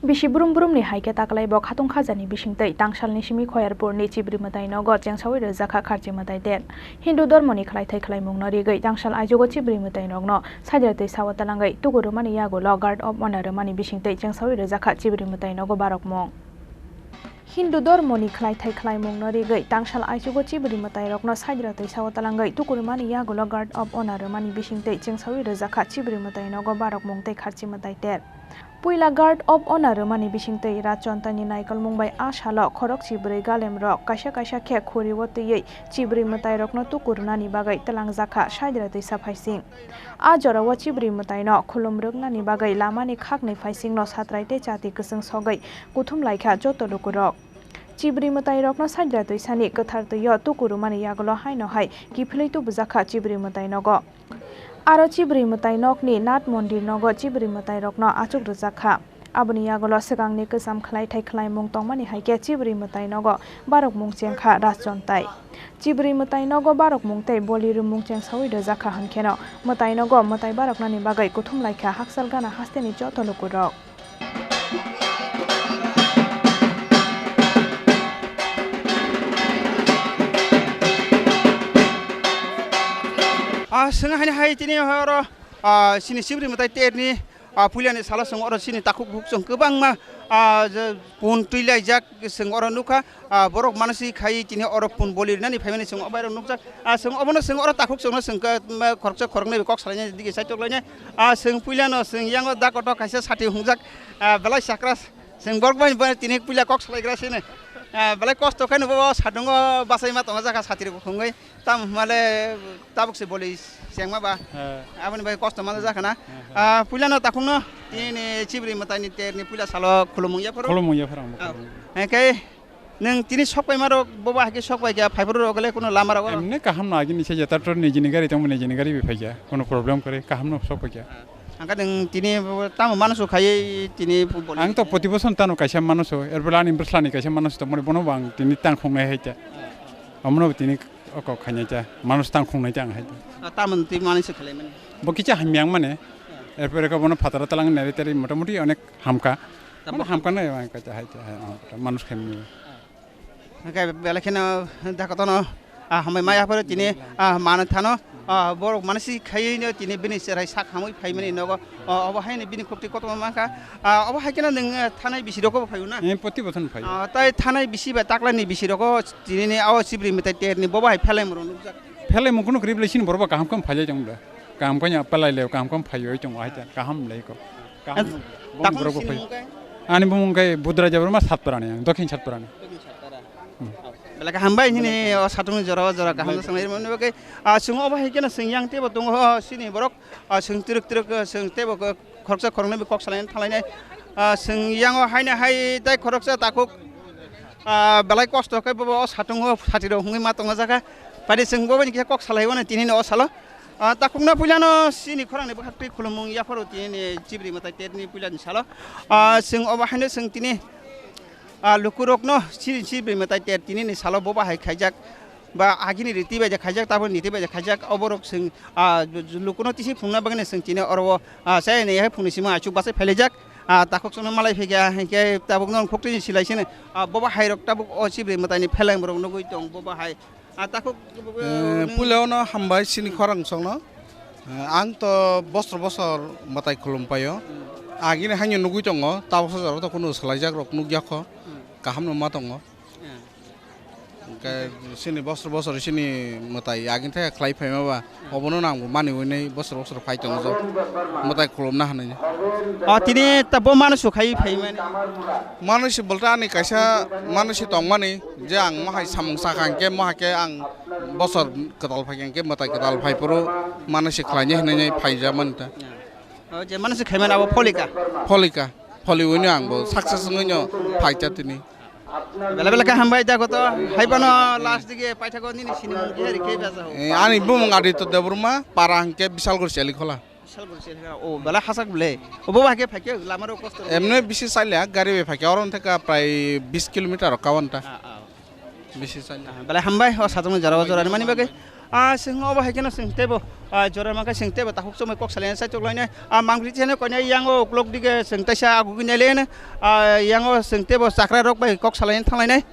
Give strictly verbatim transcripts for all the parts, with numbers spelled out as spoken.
Bisi brum brumni hai khe taklai bo khatung khajani bisingtwi tangsalni simi Khoyarpurni Chibri mwtai nogo chengsaui rwjakha kharchi mwtai ter. Hindu dormoni khlaithai khlaimungno rigwi tangsal aijugo Chibri mwtai nokno saidra twi sao talangwi tuku rwmani yagulo Guard of Honor rwmani bisingtwi chengsaui rwjakha Chibri mwtai nogo barokmung. Hindu dormoni khlaithai khlaimungno rigwi tangsal aichugo Chibri mwtairokno saidra twi sao talangwi tukurmani yagulo Guard of Honor rwmani bisingtwi chengsaui rwjakha Chibri mwtai nogo barokmung tei kharchi mwtai ter. Puila Guard of Honor rwmani bisingtwi Rajchontani naikolmung bai a salo khorok chibrwi galemrok kaisa kaisa khe khuriwo twiwi Chibri mwtairokno tukurunani bagwi twlangjakha saidra twisa phaising. A jorao Chibri mwtaino khulum rwknani bagwi lamani khakni phaisingno satrai tei chati kwchwng sogwi kuthum laikha joto lukurok. Chibri mwtairokno saidra twisani kwthar twio tuku rwmani yagulo haino hai kiphilwi tubujakha Chibri mwtai nogo. Aro Chibri mwtai nokni Nath Mondir nogo Chibri mwtairokno achuk rwjakha. Aboni yagulo swkangni kwcham khlaithai khlaimung tongmani hai khe Chibri mwtai nogo barokmung chengkha Rajchontai. Chibri mwtai nogo barokmung tei boli rwmung chengsaui rwjakha hwnkheno mwtai nogo mwtai baroknani bagwi kuthum laikha hakchal gana hasteni joto lukurok. Ah, swng haini hai tini oro, ah, chini Chibri mwtai terni, ah, puilani salo chwng oro chini takhuk bukhuk chwng kwbangma, ah, je pun twi laijak chwng oro nukha, ah, borok manasi khai tini oro pun boli rinani phaimani chwng obairok nukjak. Ah, chwng obono chwng oro takhuk chwngno chwng khe, ma, khoroksa khoroknwi kok salainai dige saitok lainai. Ah, chwng puilano chwng yango da koto kaisa sati hungjak, ah, belai sakra. Chwng borok bai bo tini puila kok salaigra sini. Ah, belai kosto khe no bo satungo bachaima tongo jakha satri bo khungwi. Tam hwnmale tabuk se boli chengma ba. He. Aboni bai kosto ma jakha na. He, he. Ah, puilano takhungno tini Chibri mwtaini terni puila salo khulumung yapharo. Khulumung yapharo ang bo. Ah, khulumung. Hwnkhe nwng tini sok paima rok bo ba hakhe sok pai kha phaiphuru rok le kuno lama rok. Emne kaham no agini se jeta tor nijini gari tongmo nijini gari bai phaikha. Kuno problem kwrwi kaham no sok paikha. Ah. Hwnkhe nwng tini tamo mano su khaiwi tini football. Ang to poti boson tano kaisa mano su, er bwla ani bwslani kaisa mano su tongmani bono bo ang tini tang khongnai hai ta. Omono bo tini oko khainai ta, mano su tang khongnai ta ang hai ta. Ah, tamoni twi mano su khalaimani? Bo kicha hamya ang mane, er pore khe bono phataro talang nari tari motamuti onek hamkha. Mane hamkha nai ang kaisa hai ta, hai, mano su khaimani. Hwnkhe belai kheno daktono, ah, hambai maya phoro tini, ah, mano thano, ah, borok manasi khaiwi no tini bini cherai sak hamwi phaimani nogo, ah, obo haino bini khukti kotorma mankha, ah, obo hai kheno nwng, ah, thanai bisi rogo bo phaio na? Eh, poti bothon phaio. Ah, tai thanai bisi ba taklani bisi rogo tinini o Chibri mwtai terni bobo hai phelai moro nukjak. Phelai mung kunu kwrwi belai sini borok bo kaham khe phailai tong bwle. Kaham khe ya palai le kaham khe phaiwi tongo hai ta kaham lai ko. Kaham. Takung borok bo sini phai. Mung khe? Ani bumung khe Budra Jabra ma Satpara ni, Dokhin Satpara ni. Belai khe hambai hini o satung ni jora o jora kaham swngwi mani bagwi, ah, chwng obo hai kheno chwng yang teibo tongo, o, chini borok, ah, chwng twrwk twrwk, ah, chwng teibo kok-, khoroksa khoroknwi bo kok salainai thanglainai. Ah, chwng yang o haino hai tei khoroksa takhuk, ah, belai kosto khe bo o satung o sati rok hwnwi ma tongo jaga. Pari chwng bo bai khe kok salai o tini o salo. Ah, takhukno puilano chini khorangni bwkhaktwi khulumung yapharo tini Chibri mwtai terni puilani salo. Ah, chwng obo haino chwng tini, ah, lukurokno chini Chibri mwtai ter tinini salo bobo hai khaijak. Ba agini riti bai khaijak, tabuk niti bai khaijak, oborok chwng, ah, lukuno tisi phunukna bagwino chwng tini oro o, ah, chayani hai phunukni simi achuk bachai phailaijak. Ah, takhuk chwngno malai phikha, hinkhe tabukno khukti silai sini, ah, bobo hairok tabuk o Chibri mwtaini pheleng borok nugwi tong, bobo hai. Ah, takhuk, eh, nwng puila ono hambai chini khorang songno. Eh, ang to bosor bosor mwtai khulum paio. Hmm. Agini haino nugwi tongo, tabuksa jora to kunu swlaijak rok nukya kho. Hmm. Kaham no ma tongo. Hmm. Hwnkhe chini bosor bosor chini mwtai agini thai khlai phaima ba, hmm, obono nang bo mani hwnwi bosor bosor phai tongo jo. Mwtai khulumna hwnwi. O tini ta bo mano su khai phaimani. Mano si bolta ani kaisa mano si tongmani. Je ang mohai samung sakha hinkhe, mohai khe ang bosor kwtal phai hinkhe, mwtai kwtal phai phuru manasi khlainai hinwi phaijak mani ta. O je manasi khaimani abo pholika? Pholika. Pholiwino ang bo success wngwino phaikha tini. Bela bela khe hambai da koto. Haibano last dige paithago nini sinimung khe rikhe baja ho. Eh, ani bumung Aditya Debbarma, para hinkhe Bisalguri Chalikhola. Salbur se o belai hasak bwle. Obo ba khe phaikhe lama rok kosto. Emne bisi chaile gari bai phaikhe oro theka prai bis kilometer rok kawan ta. Ah, ah. Bisi chaile. Ah, belai hambai o satung jora o jora mani bagwi. Ah, chwng obo hai kheno chwng teibo, ah, jora mankhe chwng teibo takhuk chumui kok salaina chaitok lainai. Ah, mangpili cheno koinai yango uklok dige chwng teisa agugui nai lainai. Ah, yango chwng teibo chakra rok bai kok salaina thanglainai.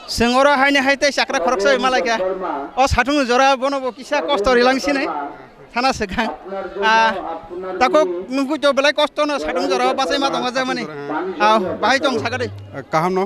Chwng oro haini hai tei chakra khoroksa bai malaikha. O satung jora bono bo kisa kosto rilang sinai. Thana swkang. Ah, tako nungkui to belai kosto no satung jora o bachai ma tongo jamani. Ah, bahai tong sakadi. Kaham no?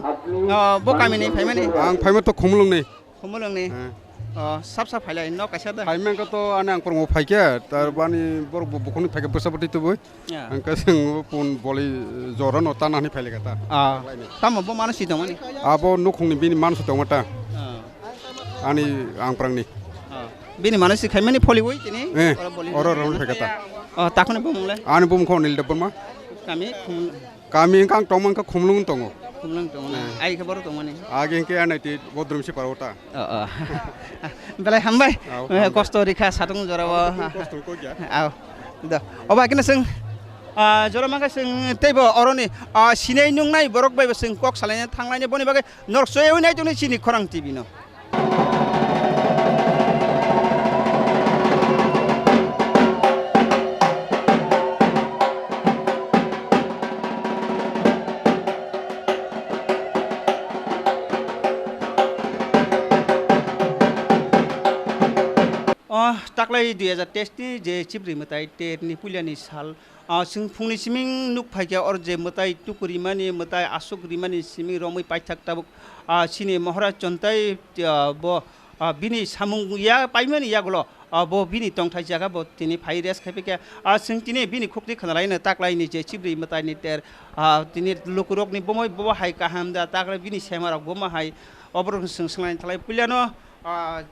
Oh, bo kami ni phaimani. Ang phaima to Khumulwng ni. Khumulwng ni. Eh. Oh, sap sap phailai no kaisa da. Phaima ka to ani ang kormo phaikhe, tar bani borok bo bukhuni phaikhe bwsa bwtwi tubui. Ya. Ang ka sing pun boli jora no tana ni phailai ka ta. Ah. Tamo bo mano si tongmani. Abo nukhung ni bini mano si tongma ta. Ah. Ani ang prang ni. Ah. Bini mano si khaimani pholi ui tini. Eh, oro boli. Oro oro phaikhe ta. Oh, takhuni bo mungle. Ani bum kho Nil Debbarma. Kami khum Kami wngkha ang tongmani khe Khumulwng tongo. Khumulwng tongo na? Hmm. Ai khe boro tongmani? Age hwnkhe N I T Bodrum Siparo ta. Oh, oh. Belai hambai. Au, eh, hambai. Kosto rikha satung jora o. Au, kosto kok ya. Au. Da. Oba kena sing, ah, jora mangka sing teibo oroni, ah, sinai nungnai borok bai bo sing kok salaina thanglaini boni bagwi norok soyoi nai tongni chini khorang T V no. O taklai dui hajar teis ni je Chibrwi mwtai ter ni puila ni sal, ah, chwng phungni siming nuk phaikha, or je mwtai tuku rimani, mwtai aswk rimani siming romwi paithak tabuk, ah, chini Maharaj Chontai, ah, bo, ah, bini samung ya paimani yagulo, ah, bo bini tongthai jaga bo tini phai rest khai phaikha. Ah, chwng tini bini khukti khwnalaino taklaini je Chibrwi mwtai ni ter, ah, tini lukurokni bomoi bo hai kaham da, taklai bini semarok bo ma hai, oborok chwng swnglaini thalai puilano, ah,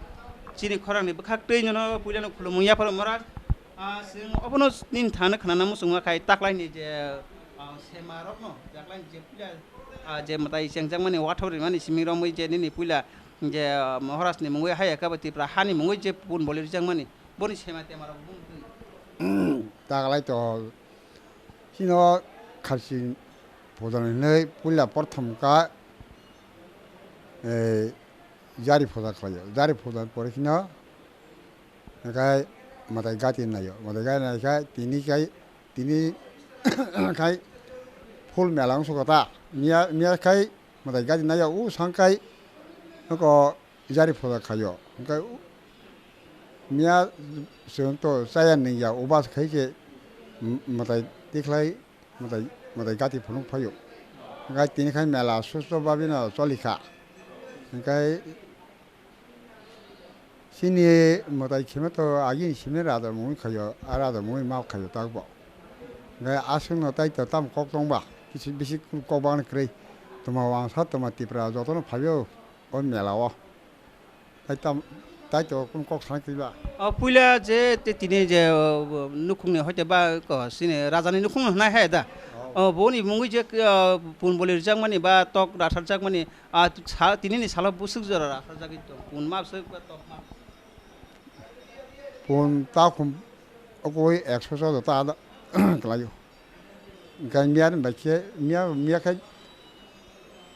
chini khorangni bwkhak twi nono puilano khulumung yapharo Maharaj. Ah, chwng obono nini thani khwnana muchungma khai taklaini je, ah, semarokno taklaini je puila, ah, je mwtai chengjakmani wathaw rimani simi romwi je nini puila je, ah, Maharajni mungwi haya kabo Tripura hani mungwi je pun boli rijakmani boni sema temarok bumtwi. Taklai to chino kharchi puja hinwi puila prothom ka, eh, jari puja khlaio. Jari puja pore kheno Hwnkhe mwtai gati naio, mwtai gati naikhe tini khai, tini khai phul mela wngsugo ta. Miya, miya khai mwtai gati naio, u sang khai nuko jari puja khaio. Hwnkhe u-, miya chwng to chaya nungya, uba khai khe m-, mwtai tikhlai mwtai, mwtai gati phunuk phaio. Hwnkhe tini khai mela susto babino cholikha. Hwnkhe Chini mwtai kheno to agini simi raja mungwi khaio, a raja mungwi ma khaio takbo. Hwnkhe aswkno tai to tamo kok tongba, kisi bisi kok bagani kwrwi. Tuma wangsa tuma Tipra jotono phaio o mela o. Tai tam, tai to kunu kok sana kwrwi ba. O puila je te tini je, o, nukhungni hoite ba ko chini rajani nukhung hwnai hai da. Oh. O boni mungwi je, o, pun boli rwjakmani ba tok ratharjakmani A, sa, tinini salo bwswk jora rasa jagwi tong, pun ma bwswk ba tok ma? Pun takhum okoi ekso joto ta da klaio. Hwnkhe miya ni bai khe, miya, miya khe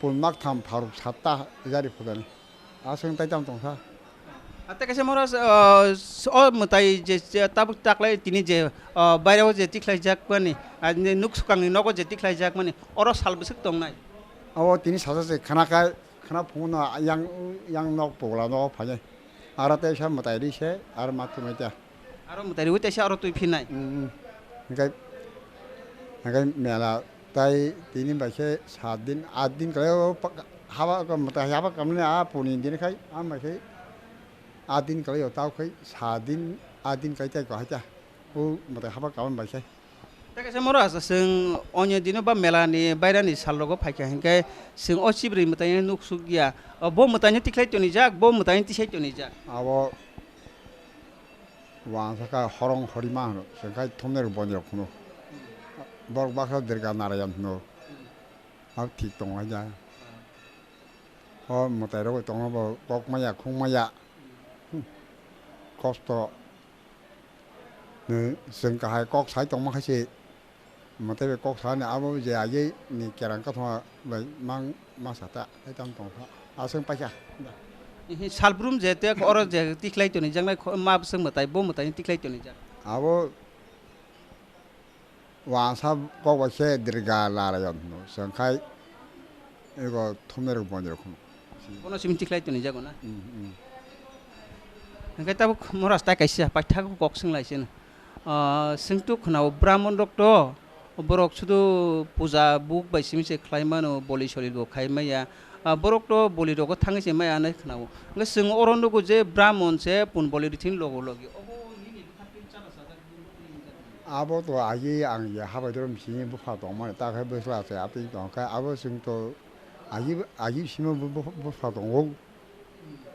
pun mak tham pharuk satta jari phudani. Aswk tai tam tongsa. A, tei kaisa moro, o, s-, o mwtai je, je tabuk taklai tini je, o, baireo je tikhlai jak mani, a, nuk swkangni nogo je tikhlai jak mani, oro sal bwswk tongnai? Abo tini sasa se khana khai, khana phunukno yang, yang nok pogla nogo phainai. Aro teisa mwtai ri se, aro ma tongmai ta. Aro mwtai riwi teisa aro twi phinai. Mm, mm. Hingkai, hingkai mela tai tini bai khe saat din, aat din kalai o pa-, haba mwtai haba kamni a puni din khai, a bai khe aat din kalai o tao khai saat din, aat din kai tai ko hai ta. O mwtai haba kam bai khe. Tei kaisa moro asa chwng onyo dino ba mela ni baira ni sal rogo phaikha hinkhe chwng o chibrwi mwtai no nuk suk ya. O bo mwtai no tikhlai tonijak, bo mwtai no tisai tonijak. Abo wangsa kha horong horima hwno, chwng khai thumnai rok boni rok hwno. Borok baksa Durga Narayan hwno. Abo thik tongo haida. O mwtai rok tongo bo kok maya, khung maya. Hmm. Kosto. Nwng chwng kahai kok sai tongma khe se Mwtai bai kok sani abo je agini kerang kathoma bai mang masa ta hai tam tong kha. Aswng paikha. Salbrum je te oro je tikhlai toni jaknai kho-, ma bwswk mwtai bo mwtai tikhlai toni jak. Abo Wansa kok bai khe Dirga Narayon hino, chwng khai ego thumnairok boinirok hino. Bono simi tikhlai tonijago na? Mm, mm. Hwnkhe tabuk Maharaj tai kaisa paithak kok swnglaisino. Ah, swngtu khwnao Brahman rok to, borok sudu puja buk bai simi se khlai mano, boli soli bo khai maya. Ah, borok to boli rogo thangwi se maya hinwi khwnao. Hwnkhe chwng oro nugo je Brahman se pun boli rithini logo logi. Obo nini bwkha twi chana sajak. Abo to agi ang ya habai doro bisini bupha tongmani, ta khe bwsla se atwi tong khe abo chwng to agi, agi bisimo bu-, bu-, bupha tongo.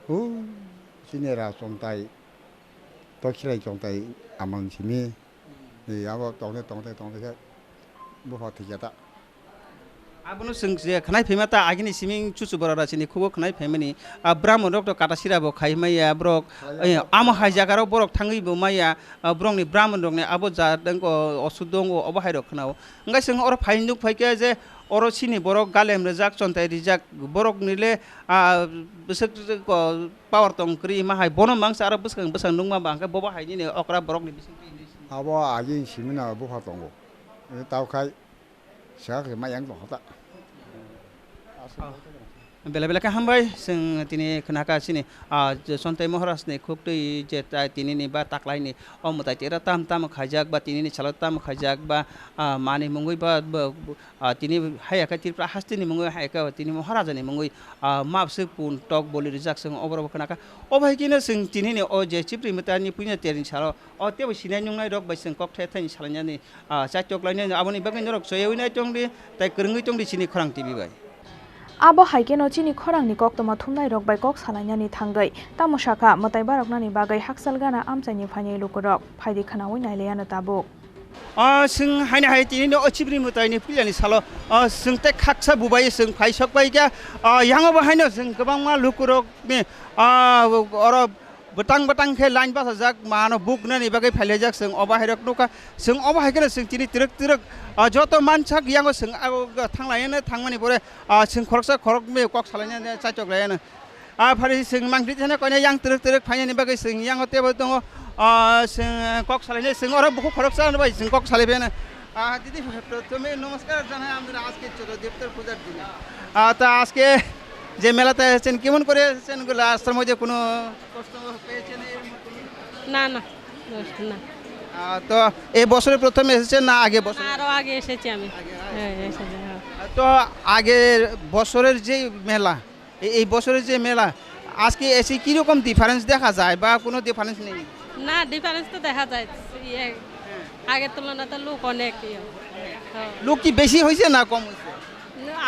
Hu, chini ra chongtai, to khirai chongtai amang simi. Ni abo tongte, tongte, tongte khe bupha thikya ta. Abono chwng je khwnai phaima ta agini siming chuchu borok rok chini khugo khwnai phaimani, ah, Brahman rok to kata sira bo khai maya borok, eh, amo hai jaga rok borok thangwi bo maya, ah, borok ni Brahman rok ni abo ja dengko osu dongo obo hai rok khwnao. Hwnkhe chwng oro phai nuk phai khe je oro chini borok galem rijak chontai rijak borok ni le, ah, bwswk ko power tong kwrwi ma hai bono mangsa aro bwskang bwskang nukma ba hwnkhe bobo hai nini okra borok ni bising twi hinwi sini. Abo agini simina bupha tongo. Tao khai Saka khe mayang tongkha ta. Bela bela khe hambai, chwng tini khwnakha chini, ah, je Chontai Maharaj ni khuk twi je tai tini ni ba taklai ni o mwtai tera tam tam khaijak ba tini ni salo tam khaijak ba, ah, mani mungwi ba, ba, ah, tini haya khe Tripura haste ni mungwi haya khe tini Maharaja ni mungwi, ah, mabswk pun tok boli rijak chwng obo rok khwnakha. Obo hai khe no chwng tini ni o je Chipri mwtai ni puina ter ni salo o tebo sinai nungnai rok bai chwng kok the the ni salainani. Ah, chaitok lainai aboni bagwi norok choyawi nai tongdi, tai kwrwngwi tongdi chini Khorang T V bai. Abo hai kheno chini khorangni koktwma thumnairok bai kok salainani thangwi tamo sakha, mwtai baroknani bagwi hakchal gana amchaini phainai lukurok. Phaidi khwnawi nailaiano tabuk. Ah, chwng haino hai tini no o Chibri mwtaini puilani salo, ah, chwng tei khaksa bubai chwng phai sok bai kha, ah, yango bo haino chwng kwbangma lukurokni, ah, oro bwtang bwtang khe line bachajak, mano buknani bagwi phailaijak chwng obo hairok nukha. Chwng obo hai kheno chwng tini twrwk twrwk, ah, joto mansak yango chwng abo thanglaiyano thangmani pore, ah, chwng khoroksa khoroknwi kok salainani chaitok laiyano. Ah, phari chwng mangpili thani koine yang twrwk twrwk phainani bagwi chwng yango tebo tongo. Ah, chwng kok salainai chwng oro bukhuk khoroksa bai chwng kok salaiphiyano. Ah, দিদি, প্রথমে নমস্কার জানাই আমাদের আজকে চোদ্দ দেবতার পূজার দিনে। Ah, তো আজকে যে মেলাতে এসেছেন, কেমন করে এসেছেন? এগুলো রাস্তার মধ্যে কোনো কষ্ট পেয়েছেন এরকম কোনো? না, না, কষ্ট না। আহ, তো এই বছরে প্রথম এসেছেন না আগে বছর? আরো আগে এসেছি আমি। আগে, আগে। হ্যাঁ, এসেছি, হ্যাঁ। তো আগের বছরের যে মেলা, এ-, এই বছরের যে মেলা, আজকে এসে কিরকম ডিফারেন্স দেখা যায় বা কোনো ডিফারেন্স নেই? না, ডিফারেন্স তো দেখা যায়। ইয়ে, হ্যাঁ। আগের তুলনায় তো লোক অনেক ইয়ে। হ্যাঁ। লোক কি বেশি হয়েছে না কম হয়েছে?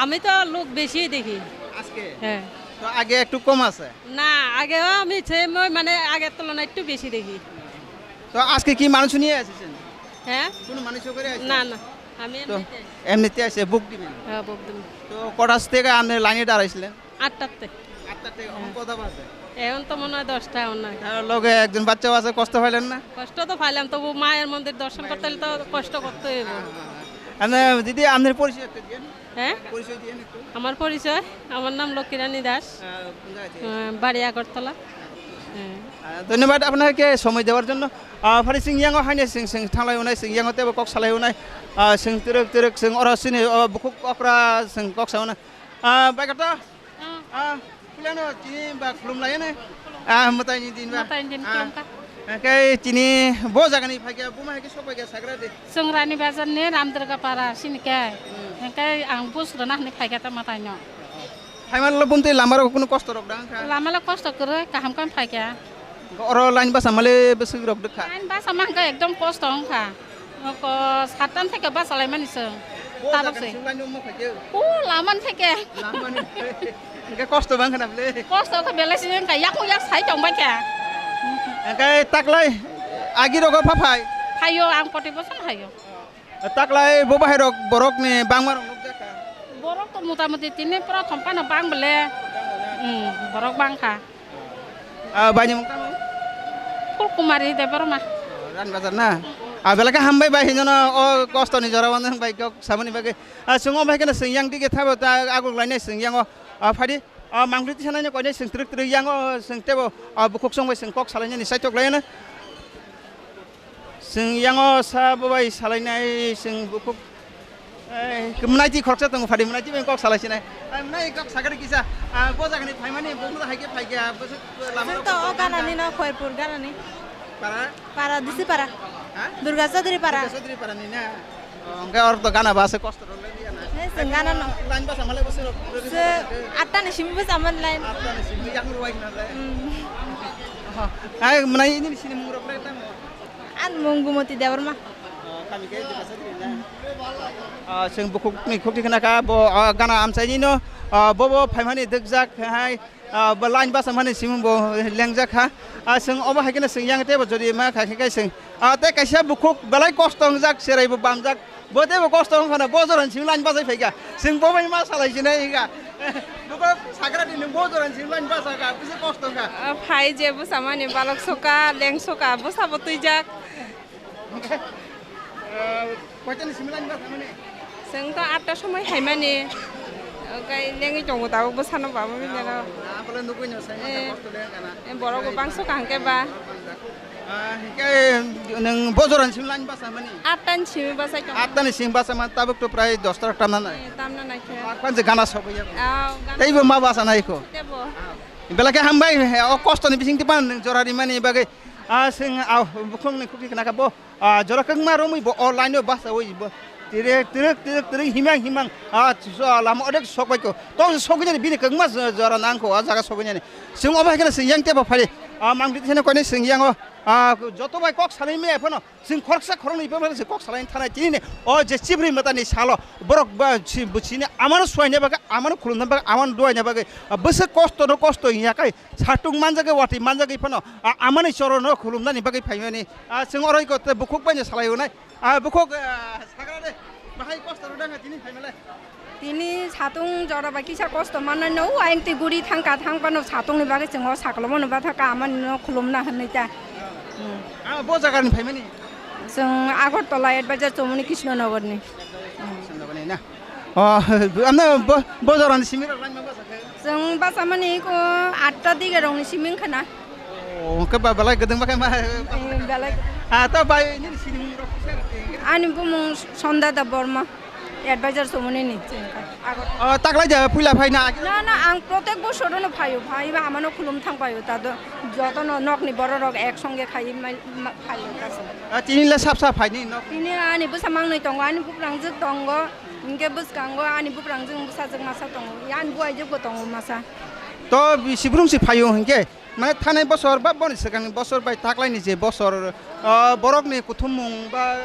আমি তো লোক বেশি দেখি। আজকে? হ্যাঁ। তো আগে একটু কম আছে? না, আগেও আমি সেম ওই মানে আগের তুলনায় একটু বেশি দেখি। তো আজকে কি মাংস নিয়ে এসেছেন? হ্যাঁ? কোনো মাংস করে আসেন? না, না, আমি তো এমনিতে। এমনিতে আসে, বুক দিবেন? হ্যাঁ, বুক দিবেন। তো কটার থেকে আপনি লাইনে দাঁড়াইছিলেন? আটটাতে। আটটা থেকে, এখন হ্যাঁ। কটা বাজে? এখন তো মনে হয় দশটা, মনে হয়। আর লগে একজন বাচ্চাও আছে, কষ্ট পাইলেন না? কষ্ট তো পাইলাম, তবু মায়ের মন্দির দর্শন করতে হলে তো কষ্ট করতে হইব। হ্যাঁ, হ্যাঁ, হ্যাঁ। আপনি, দিদি, আপনার পরিচয় একটা দিয়েন। হ্যাঁ? পরিচয় দিয়েন একটু। আমার পরিচয়, আমার নাম লক্ষ্মীরানী দাস। আহ, কোন জায়গা থেকে? আহ, বাড়ি আগরতলা। হ্যাঁ। আহ, ধন্যবাদ আপনাকে সময় দেওয়ার জন্য। আহ, ফারি সিং ইয়াং হাইনে সিং সিং থাংলাই উনাই সিং ইয়াং তেবো কক সালাই উনাই। আহ, সিং তিরক তিরক সিং অরসিনি, আহ, বুকুক অকরা সিং কক সাউনা। আহ, বাইকাটা? Ah, kuliano chini ba khulum lai ne? Ah, mwtai ni din ba? Mwtai ni din khulum kha. Hwnkhe chini bo jaga ni phai khe, buma hai khe sok pai khe sagra de. Chwng Rani Bazar ni Ramdurga Para sini khe. Hmm. Hwnkhe ang bus rwna hwnwi phai kha ta mwtai no. Phaimalo bumtwi lama rok kunu kosto rok dang kha? Lama lo kosto kwrwi, kaham khe phai kha. Oro line basa male bwswk rok dwkha? Line basa mankha ekdom kosto wngkha. Oko sattan theke basa laimani chwng. Bo tabuk jaga se. Ni chwng line wngma phaikhe? O laman theke. Laman. Hwnkhe kosto bang khana bwle? Kosto khe belai se wngkha, yakung yak sai tong bai kha. Hwnkhe taklai agi rogo pha phai? Phaio, ang koti bosan phaio. Taklai bo bahai rok borok ni bangma rok nukjakha? Borok to mota moti tini prothom phano bang bwle. Hmm, borok bangkha. Ah, baini mung tamo? Phulkumari Debbarma. Rani Bazar na? Ah, belai khe hambai bai hinono o kostoni jora o nwng bai kok samani bagwi. Ah, chwng o bai kheno chwng yang dige thabo ta aguk lainai chwng yang o. Ah, phadi. Ah, mangpli tisa naino koinai chwng twrwk twrwk yang o chwng tebo, ah, bukhuk chwng bai chwng kok salainani saitok laino. Chwng yang o sa bo bai salainai chwng bukhuk. Eh, mwnai twi khoroksa tongo phadi mwnai twi bai kok salai sinai. Ah, mwnai kok sakari kisa. Ah, bo jagani phaimani bo mwnai hai khe phai khe, ah, bo se lama Chwng rok to o kok ganani ganani. No Khoirpur ganani. Para? Para, Disi para. Ha? Durga Chaudhary para. Durga Chaudhary para ni na? Oh, hwnkhe oro to gana ba se kosto rok le ya na? He, chwng gana no. Line basa malai bwswk rok? Se atta ni simi bwsa man line. Atta ni simi yang ruwai na le. Hmm. Oh, ai mwnai ini sini mung rok le tamo. An mung Gumoti Debbarma. Oh, kami ke Durga Chaudhary na? Ah, chwng bukhuk ni khukti khna kha bo, ah, gana amchai ni no, ah, bo bo phaimani dwkjak hai. Ah, bo line basa mani simung bo lengjak kha. Ah, chwng obo hai kheno chwng yang tebo jodi ma kha khe kai chwng. Ah, tei kaisa bukhuk belai kosto wngjak, cherai bo bamjak. Bo tebo kosto wngkha na, bo joran simi line bachai phaikha. Chwng bo bai ma salai sinai kha. Bo kok sagra di nung bo joran simi line basa kha, bisi kosto wngkha. Ah, phai je bwsa mani balok soka, leng soka, bwsa bo twijak. Eh, koitani simi line basa mani? Chwng to atta somoi haimani. Okai lengwi tongo tabuk bwsano baba bini no. Ah, bole nugui no sai masa Eh. Kosto le kana. Eh, borok bo bangso kaham khe ba. Ah, hingke nung bojoran simi line basa mani? Atta ni simi basa tongo. Atta ni simi basa man tabuk to prai dos ta tamna nai. Eh, tamna nai khe. Akpan je gana sobo ya. Ah, gana Tei bo ma basa nai ko. Tebo. Belai khe hambai, he, o kosto ni bising tipan nung jora rimani bagwi. Ah, sing, ah, bukhung ni khukti khna kha bo. Ah, jora kwbangma romwi bo o line o bachawi bo. Tirek, tirek, tirek, tirek, himang, himang. Ah, so, lama odek sok bai ko. To sogwi jani bini kwbangma jo-, jora nang ko, ah, jaga sogwi jani. Sing obo hai kheno sing yang tebo phari. Ah, mang bidi sene koine sing yang o. Ah, joto bai kok salai me phano. Sing khoroksa khoroknwi phano sing kok salai thanai tini ne. O je chibri mata ni salo. Borok ba si, bo sini amano suaina bagwi, amano khulumna bagwi, amano duaina bagwi. Ah, bwswk kosto no kosto ya kai. Satung manjagwi, watwi manjagwi phano, a, amani chorono khulumnani bagwi phaimani. A, chwng oro iko tei bukhuk bai no salai hwnai. A, bukhuk, a, sagra de, bahai kosto rwdang ha tini phaimalai. Tini satung jora bai kisa kosto mannai no, o ayang twi guri thangka, thang phano satungni bagwi chwng o saklomo no bathaka amani no khulumna hwnwi ta. Hmm. A, bo jagani phaimani? Chwng Agartala Advisor Chomoni Krishnanagarni. Krishnanagarni na? O, amne bo, bo jorani simi rok laima basa khe? Chwng basa mani ko atta dige rokni simi wngkha na. O, hwnkhe ba belai gwdwng ba khe ma. Eh, belai. Ah, to bai nini sinimung rok kisa rok. Ani bumung Sonda Debbarma, advisor Chomoni ni. O, taklai ja puila phaina. Na, na, ang protek bosor no phaio, phaiba amano khulum thang paio, ta do, joto no nokni borok rok ek songe khai mai, ma, phaio ta se. Ah, tini le sap sap phaini nok. Tini ani bwsa mangnwi tongo, ani buprang jwk tongo. Hinkhe bwskango ani buprang jwng bwsajwk masa tongo, ani buaijwkbo tongo masa. To bisi brung si phaio hinkhe, mane thanai bosor ba boni swkangni bosor bai taklaini je bosor, ah, borokni kuthumung ba,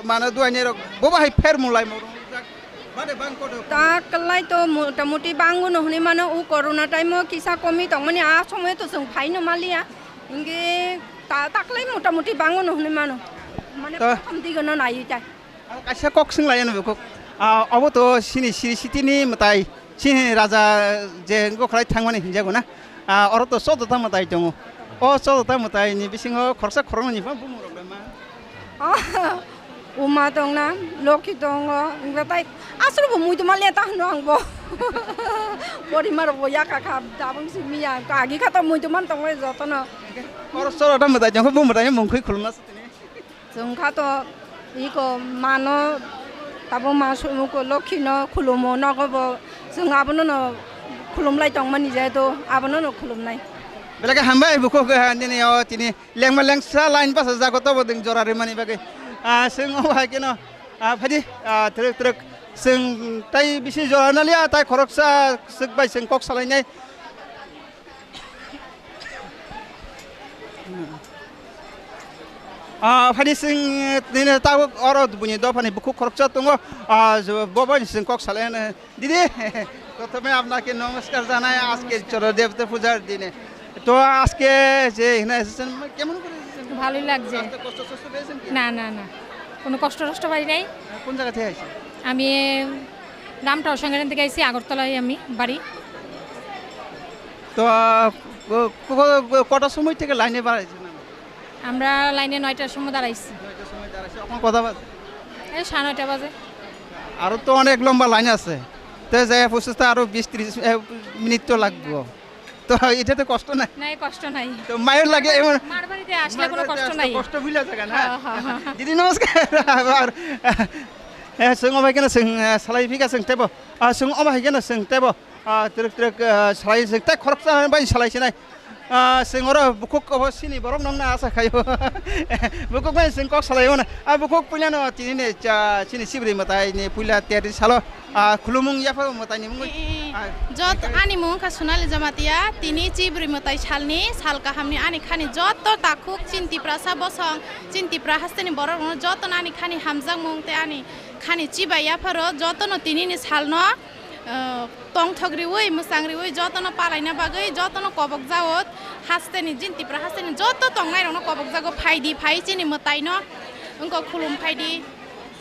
mane duaini rok bo bahai pher mulai mung rok jak, bade bang kodo. Taklai to motamuti bango no hwnwi mano, o corona time o kisa komi tongmani, a somoyo to chwng phaino maliya, hinkhe ta-, taklai motamuti bango no hwnwi mano, mane To- prothom digo no naiwi tai. Ang kaisa kok swng lai ano bwkhuk. Ah, obo to sini Sri Siti ni mwtai, sini raja je wngkha khlai thangmani hinjago na. Ah, oro to chodota mwtai tongo. O chodota mwtai ni bisingo khoroksa khoroknwi ni bumung rok ma. Uma tongna, Lokhi tongo, wngkha tai aswk bo muitu ma le ta hwno ang bo. Porima rok bo yakha kha, dabang si miya, agi kha to muitu man tongo jotono. Oro chodota mwtai tongkha, bo mwtai mung khwi khulumna. Chwng kha to iko mano, tabuk ma sumuko Lokhi no khulumo, nogo bo chwng abono no khulumlai tongmani, jehetu abono no khulumnai. Belai khe hambai bukhuk, eh, nini o tini lengma lengsa line basa jago tobo ding jora rimani bagwi. Ah, chwng o hai kheno, ah, phaidi, ah, twrwk twrwk chwng tai bisi jora naliya, tai khoroksa swk bai chwng kok salainai. Ah, phani sing, nini tabuk oro buini dophani bukhuk khoroksa tongo. Ah, bo bai sing kok salai ano. Didi, প্রথমে আপনাকে নমস্কার জানাই আজকে চড়ক দেবতা পূজার দিনে। তো আজকে যে এখানে এসেছেন, মানে, কেমন করে এসেছেন? ভালোই লাগছে। রাস্তায় কষ্ট সষ্ট পেয়েছেন কি? না, না, না, কোনো কষ্ট টষ্ট পাই নাই। কোন জায়গা থেকে আসছেন? আমি রামটাও সংগ্রাম থেকে আইছি, আগরতলায় আমি বাড়ি। তো, আহ, ক-, ক-, ক-, কটার সময় থেকে লাইনে দাঁড়াইছেন? আমরা লাইনে নয়টার সময় দাঁড়াইছি। নয়টার সময় দাঁড়াইছি। এখন কটা বাজে? এই সাড়ে নয়টা বাজে। আরো তো অনেক লম্বা লাইন আছে। তো যাই অফিসে তো আরো বিশ ত্রিশ, এ, মিনিট তো লাগবো। তো এটাতে কষ্ট নাই? নাই, কষ্ট নাই। তো মায়ের লাগে এমন মার বাড়িতে আসলে মার কোনো বাড়িতে কষ্ট আসলে নাই। কষ্ট ভুলে থাকে না? হ্যাঁ, হ্যাঁ, হ্যাঁ। দিদি নমস্কার। আবার, এ, sung omo hai kheno sung, A, salai phika sung tebo। A, sung omo hai kheno sung tebo। A, truk truk, a, salai sung tei khoroksa bai salai sinai। A, sung oro bukhuk obo sini borok nong na asa khaio। Bukhuk bai sung kok salai ono। A, bukhuk puila no tini ni cha, sini sibri mwtai ni puila ter salo, a, khulumung yaphar mwtai ni mungwi। E, e, e. A, Jot ani mung kha Sonali Jamatia, tini sibri mwtai salni, sal kahamni ani khani joto takhuk chin Tiprasa bosong, chin Tipra hasteni borok no joto ani khani hamjakmung tei ani khani chibai yapharo joto no tini ni sal no, ah, tongthok riwi, mwchang riwi, jotono palaina bagwi, jotono kobok jago, hasteni, jin Tipra hasteni joto tongnairokno kobok jago, phaidi, phai chini mwtaino, wngkha khulum phaidi,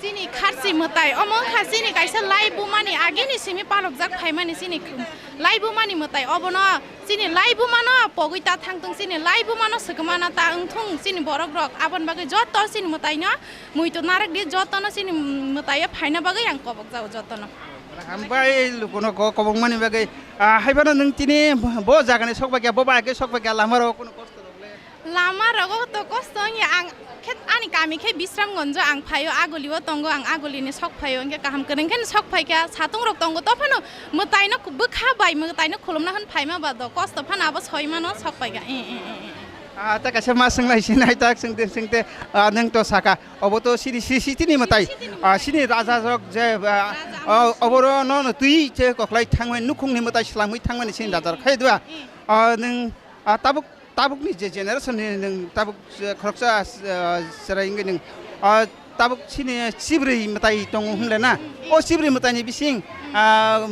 chini kharchi mwtai, omo wngkha chini kaisa laibumani, agini simi palokjak phaimani chini laibumani mwtai, obono chini laibumano pogwi ta thangthung, chini laibumano swkmana ta wngthung, chini borokrok, aboni bagwi joto chini mwtaino muitu narwkdi, jotono chini mwtaio phaina bagwi ang kobok jago jotono. Hambai lukuno ko kobongmani bagwi, ah, haiphano nwng tini bo jagani sok bai kha, bo bai khe sok bai kha, lama rok kuno kosto rok le? Lama rogo to kosto wngya, ang khe ani kami khe Bisramganjo ang phaio, Agulio tongo, ang Agulini sok phaio, hwnkhe kaham kwrwng khe sok phai kha, satung rok tongo, to phano mwtaino bwkha bai mwtaino khulumna hwn phaima ba do kosto phano abo soi mano sok pai kha. E, e, e, e. Ah, ta kaisa ma swnglai sinai tak swngte swngte, ah, nwng to saka. Obo to sini si-, sitini mwtai. Sitini mwtai. Ah, sini raja rok je, ah, Raja ah, Amosni. Oboro no, no twi je koklai thangmani, nukhungni mwtai swlamwi thangmani sini raja rok khai dwa. Mm, mm. Ah, nwng, ah, tabuk, tabukni je generation ni nwng tabuk, eh, khoroksa, ah, chwrai wngwi nwng, ah, tabuk sini chibrwi mwtai tongo hwnle na? Mm, mm. O chibrwi mwtaini bising, mm, ah,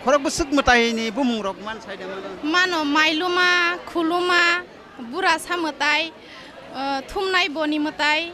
khorok bwswk mwtaini bumung rok man sai da mano? Mano mailuma, khuluma, Burasa mwtai, ah, thumnai boni mwtai,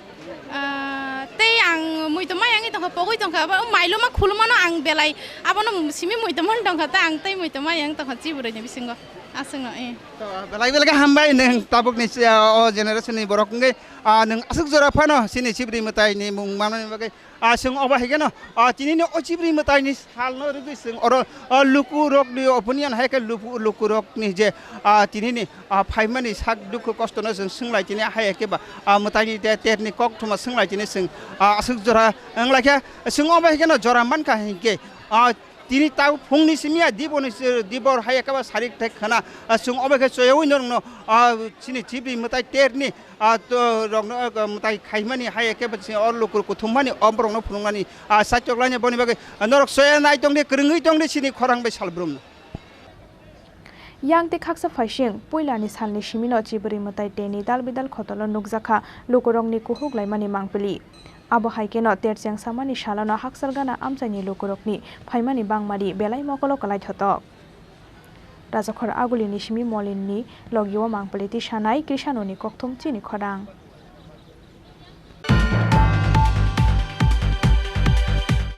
ah, tei ang muitu mayangwi tongkha, pogwi tongkha, abo mailuma khulumano ang belai abono simi muitu man tongkha, tei ang tei muitu mayang tongkha chibrwini bisingo aswkno, eh. To, belai belai khe hambai nwng tabukni, ah, o generation ni borok wngwi, ah, nwng aswk jora phano chini chibrwi mwtaini mung manmani bagwi. Ah, chwng obo hai kheno, ah, tinini o chibrwi mwtaini salno rwgwi chwng oro, ah, lukurokni opinion hai khe luku-, lukurokni je, ah, tinini, ah, phaimani sak dukhu kostono chwng swng lai tini hai khe ba, ah, mwtaini te terni kok thuma swng lai tini chwng, ah, aswk jora wng lai khe chwng obo hai kheno jora man kha hinkhe, ah, tini tabuk phungni simi ya diboni se-, dibor hai khe ba sarik thai khana, ah, chwng obo khe choyaui norokno, ah, chini chibrwi mwtai terni, ah, to, rokno, ah, mwtai khaimani hai khe ba chini o lukur kuthumani o borokno phunuknani, ah, saichok laina boni bagwi, ah, norok soya nai tongdi, kwrwngwi tongdi chini khorang bai salbrumno. Yang tei khaksa phaising, puilani salni simino chibrwi mwtai teni dal bidal khotolo nukjakha lukurokni kuhuk laimani mangpili. Abo hai kheno tercheng samani salono hakchal gana amchaini lukurokni phaimani bangmadi belai mokolo kwlai thotok. Rajakhor Agulini simi Molinni logio mangpili tisanai Krishanoni kokthum chini khorang.